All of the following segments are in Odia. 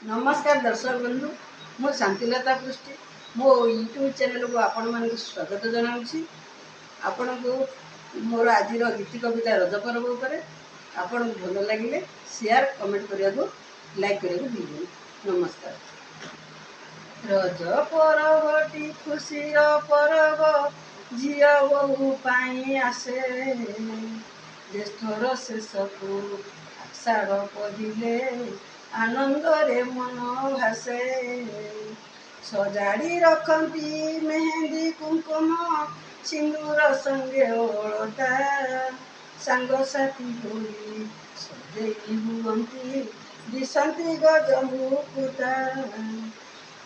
ନମସ୍କାର ଦର୍ଶକ ବନ୍ଧୁ, ମୁଁ ଶାନ୍ତିଲତା ପୃଷ୍ଟି। ମୋ ୟୁଟ୍ୟୁବ୍ ଚ୍ୟାନେଲକୁ ଆପଣମାନଙ୍କୁ ସ୍ୱାଗତ ଜଣାଉଛି। ଆପଣଙ୍କୁ ମୋର ଆଜିର ଗୀତି କବିତା ରଜ ପର୍ବ ଉପରେ ଆପଣଙ୍କୁ ଭଲ ଲାଗିଲେ ସେୟାର, କମେଣ୍ଟ କରିବାକୁ, ଲାଇକ୍ କରିବାକୁ ଭୁଲିବେନି। ନମସ୍କାର। ରଜ ପରବଟି ଖୁସିର ପରବ, ଝିଅ ବୋହୂ ପାଇଁ ଆସେ। ଜ୍ୟେଷ୍ଠର ଶେଷକୁ ଆଷାଢ଼ ପହିଲେ ଆନନ୍ଦରେ ମନ ଭାସେ। ସଜାଡ଼ି ରଖନ୍ତି ମେହେନ୍ଦି, କୁଙ୍କୁମ, ସିନ୍ଦୁର ସଙ୍ଗେ ଅଳତା। ସାଙ୍ଗସାଥି ହୋଇ ସଜେଇ ହୁଅନ୍ତି, ଦିଶନ୍ତି ଗଜ ମୁକୁତା।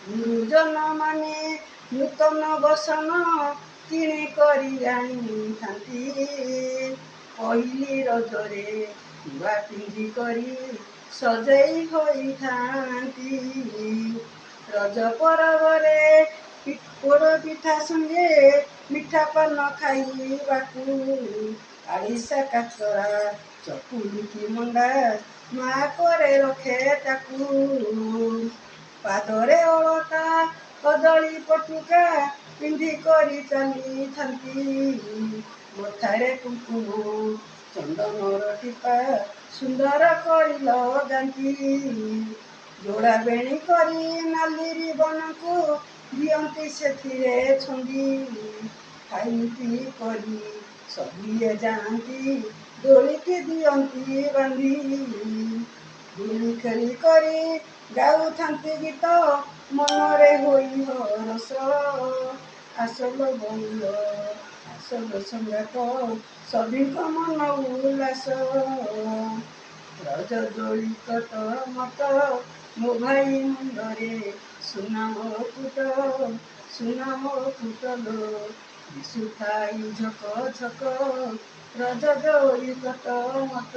ଗୁରୁଜନ ମାନେ ନୂତନ ବସନ କିଣି କରି ଆଣିଥାନ୍ତି। ପହିଲି ରଜରେ ନୂଆ ପିନ୍ଧି କରି ସଜେଇ ହୋଇଥାନ୍ତି। ରଜ ପରବରେ ପୋଡ଼ ପିଠା ସଙ୍ଗେ ମିଠା ପାନ ଖାଇବାକୁ, ଆରିସା, କାକରା, ଚକୁଳି କି ମଣ୍ଡା ମା କରେ ରଖେ ତାକୁ। ପାଦରେ ଅଳତା, କଦଳୀ ପଟୁକା ପିନ୍ଧି କରି ଚାଲିଥାନ୍ତି। ମଥାରେ କୁଙ୍କୁମ, ଚନ୍ଦନର ଟିପା ସୁନ୍ଦର କରି ଲଗାନ୍ତି। ଯୋଡ଼ା ବେଣୀ କରି ନାଲି ରିବନକୁ ଦିଅନ୍ତି ସେଥିରେ ଛନ୍ଦି। ଖାଇ ପିଇ କରି ସଭିଏ ଯାଆନ୍ତି, ଦୋଳିକି ଦିଅନ୍ତି ବାନ୍ଧି। ଦୋଳି ଖେଳି କରି ଗାଉଥାନ୍ତି ଗୀତ, ମନରେ ହୋଇ ହରସ। ଆସଲୋ ବଉଳ, ଆସଲୋ ସଙ୍ଗାତ, ସଭିଙ୍କ ମନ ଉଲ୍ଲାସ। ରଜ ଦୋଳି କତ ମତ, ମୋ ଭାଇ ମୁଣ୍ଡରେ ସୁନା ମୁକୁଟ, ସୁନା ମୁକୁଟ ଲୋ, ଦିଶୁଥାଇ ଝକ ଝକ। ରଜ ଦୋଳି କତ ମତ,